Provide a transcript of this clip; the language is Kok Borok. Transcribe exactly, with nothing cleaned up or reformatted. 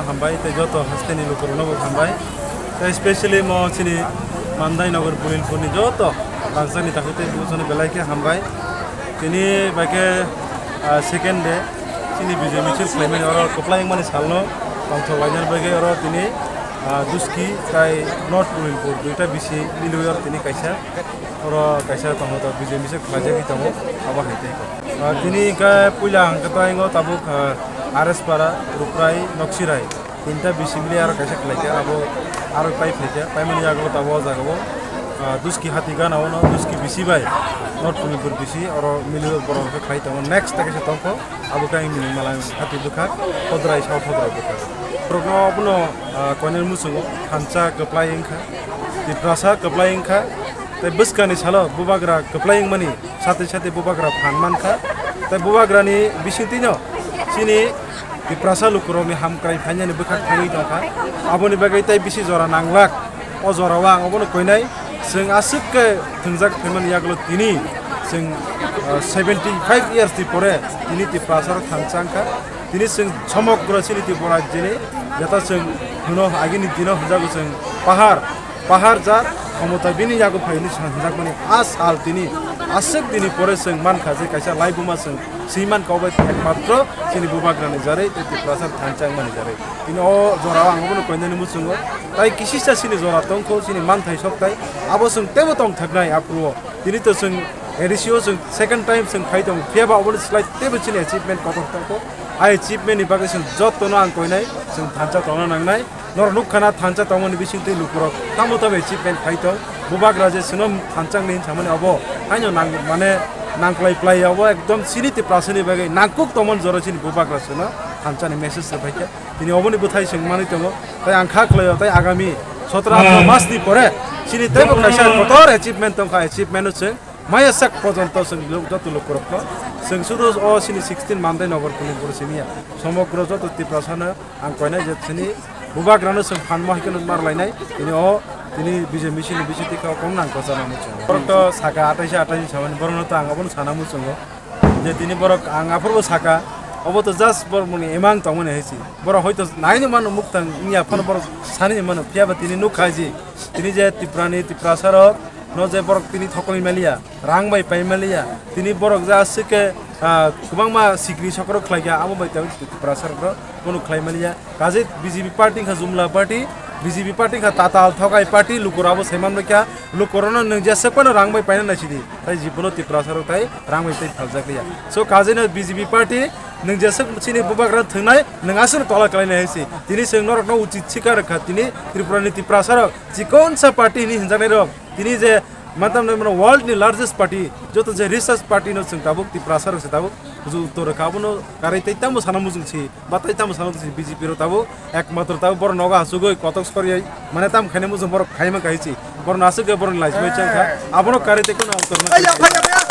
Hambai tei joto hasteni lukurokno bo hambai. Tei specially mo chini Mandai Nagar Pulilpurni joto rangchakni takhuk tei buchoni belai khe hambai. Tini bai khe, ah, second day chini Bijay misil khlaimani oro kwplai wngmani salno tongthok lainani bagwi oro tini, ah, Duski tei North Pulilpur duita bisi milwi oro tini kaisa Oro kaisa tongo, to Bijay misil khlaijagwi tongo, abo hai tei. Ah, tini hwnkhe puila hwnkhe to aingo tabuk, ah, R S Para, Ruprai, Noksirai. Tinta bisi mili aro kaisa khlaikha, abo aro pai phaikha, paimani yago tabuk o jagao, ah, Duski hati gana ono, Duski bisi bai, North Pulilpur bisi, oro mili borok hwnkhe khlai tongo. Next ta kaisa tongkho, abo khe ang mili mala hati bwkha, Hodrai, South Hodrai bwkha. Borokno abono, ah, koinani muchungo thansa kwplai wngkha, Tiprasa kwplai wngkha, tei bwskani salo bubagra kwplai wngmani satwi satwi bubagra phan mankha, tei bubagrani bisingtwino chini Tiprasa lukurokni hamkrai phainani bwkhak thangwi tongkha. Aboni bagwi tei bisi jora nanglak, o jorao ang obono koinai. Chwng aswk khe thwngjak phaimani yagulo tini chwng, ah, seventy five years ni pore tini Tiprasa rok thansa wngkha. Tini chwng somogro chini Tripura rajyoni jeta chwng hwno agini dino hwnjago chwng pahar, pahar jar khomota bini yago phai hwnwi sa hwnjakmani a sal tini aswk dini pore chwng mankha je kaisa laibuma chwng swi mankha obo ekmatro chini bubagrani jarwi tei Tiprasa thansa wngmani jarwi. Tini o jorao ang obono koinani muchungo tai kisisa chini jora tongkho chini manthai sokthai abo chwng teibo tongthoknai aphuru o. Tini to chwng A D C o chwng second time chwng phai tongo, phiyaba obono slai teibo chini achievement kotor tongkho. A achievement ni bagwi chwng jotono ang koinai, chwng thansa tongna nangnai. Norok nukha na thansa tongmani bisingtwi lukurok tamo tamo achievement phai tong. Bubagra je chwngno thansa wngni hinwi samani obo haino nang, mane nangklai plai obo ekdom chini Tiprasani bagwi nangkuk tongmani jora chini bubagra chwngno thansani message se phaikha. Tini oboni bwthai chwng manwi tongo. Tai ang kha khlaio, tai agami sotro atro mas ni pore chini teibo kaisa kotor achievement tongkha, achievement o chwng maya sak pojonto chwng lo-, joto lukurokno chwng sudu o chini sixteen Mandai Nagar Pulilpur simi ya. Somogro joto Tiprasano ang koinai je chini bubagrano chwng phanma hai kheno mar lainai. Tini o tini Bijay misil ni bisingtwi kok nang kochana muchungo. Borok to saka atais atais samani borokno to ang abono sana muchungo. Je tini borok ang aphuru saka, obo to just borok muni emang tongmani hai si. Borok hoito naini mano muktang wngya phano borok sani mano, phiyaba tini nukha ji. Tini je Tiprani, Tiprasa rok no je borok tini thokoi maliya, rang bai pai maliya. Tini borok je aswk khe, ah, kwbangma sikri sokrok khlaikha, abo bai tei Tiprasa rok no bono khlai maliya. Kaje B J P party wngkha jumla party, B J P party wngkha tatal thokai party, lukurok abo saiman baikha, lukurokno nwng jeswk phano rang bai paina naisidi, tai jibono Tiprasa rok tai rang bai tai phaljak liya. So, kajeino B J P party nwng jeswk chini bubagra thwngnai, nwng aswkno tola kalainai hai se. Tini chwng norokno uchit sikar rwkha, tini Tripurani Tiprasa rok chikonsa party hinwi hinjaknai rok, tini je Mantam nai mano world ni largest party, joto je richest party no chwng tabuk Tiprasa rok se tabuk buju uttor rwkha, abono karwi tei tamo sana muchung si, ba tei tamo sana muchung si B J P rok tabuk ekmatro tabuk borok nogo achugwi kotok sorwi mane tam khaina muchung borok khaima kaichi, borok aswk borok ni laismai changkha, abono karwi tei kono uttor ma.